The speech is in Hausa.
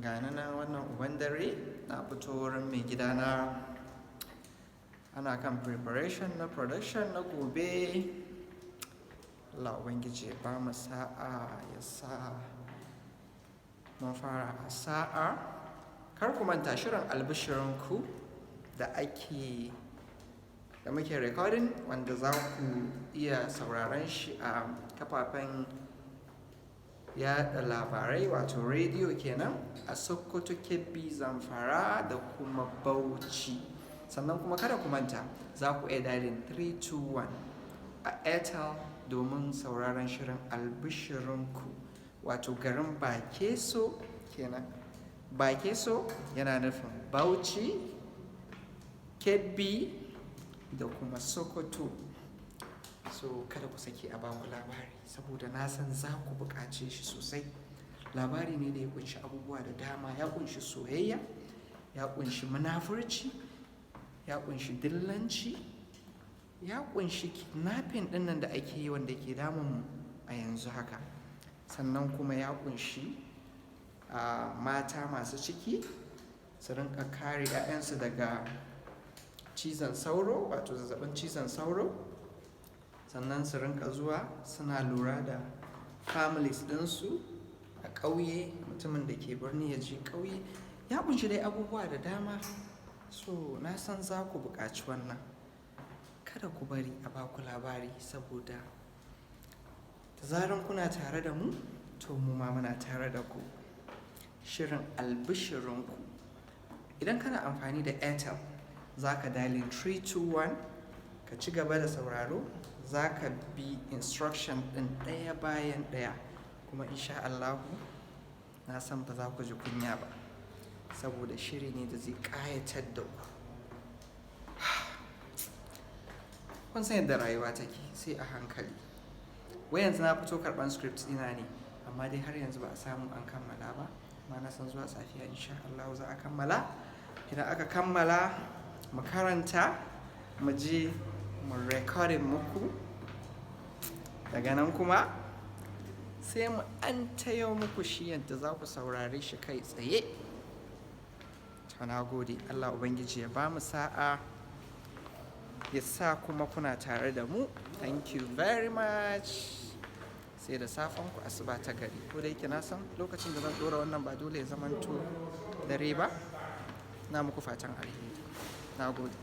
Ga ni nan wannan uban dare na fito wurin mai gidana, ana kan preparation na production na gobe. Allah Ubangiji ya ba mu sa'a, ya sa mun fara a sa'a. Kar ku manta shirin Albishirinku da ake da muke recording, wanda za ku iya sauraron shi a kafafen yaɗa labarai, wato rediyo kenan, a Sokoto, Kebbi, Zamfara da kuma Bauchi. Sannan kuma kada ku manta, za ku iya dialing 321 a Airtel domin sauraron shirin Albishirinku, wato garin Bakeso kenan. Bakeso yana nufin Bauchi, Kebbi da kuma Sokoto. So kada ku sake a baku labari, saboda na san za ku buƙace shi sosai. Labari ne da ya ƙunshi abubuwa da dama. Ya ƙunshi soyayya, ya ƙunshi munafurci, ya ƙunshi dillanci, ya ƙunshi kidnapping ɗinnan da ake yi wanda ke damun mu a yanzu haka. Sannan kuma ya ƙunshi mata masu ciki su rinƙa kare 'ya'yansu daga cizon sauro, wato zazzabin cizon sauro. Sannan su rinƙa zuwa suna lura da families ɗinsu a ƙauye, mutumin da ke birni ya je ƙauye. Ya ƙunshi dai abubuwa da dama. So na san za ku buƙaci wannan. Kada ku bari a baku labari, saboda da zaran kuna tare da mu, to mu ma muna tare da ku. Shirin Albishirinku. Idan kana amfani da Airtel, za ka dialing 321 ka ci gaba da sauraro. Za ka bi instruction ɗin ɗaya bayan ɗaya, kuma in sha Allahu na san ba za ku ji kunya ba, saboda shiri ne da zai ƙayatar da ku. Kun san yadda rayuwa take, sai a hankali. Wai yanzu na fito karɓan script ɗina ne, amma dai har yanzu ba a samu an kammala ba. Amma na san zuwa safiya in sha Allahu za a kammala. Idan aka kammala, mu karanta, mu je mu recording muku. Daga nan kuma sai mu antayo muku shi yadda za ku saurare shi kai tsaye. To, na gode. Allah Ubangiji ya bamu sa'a, ya sa kuma kuna tare da mu. Thank you very much. Sai da safen ku, asuba ta gari. Ko da yake na san lokacin da zan ɗora wannan ba dole ya zamanto dare ba. Na muku fatan alheri. Na gode.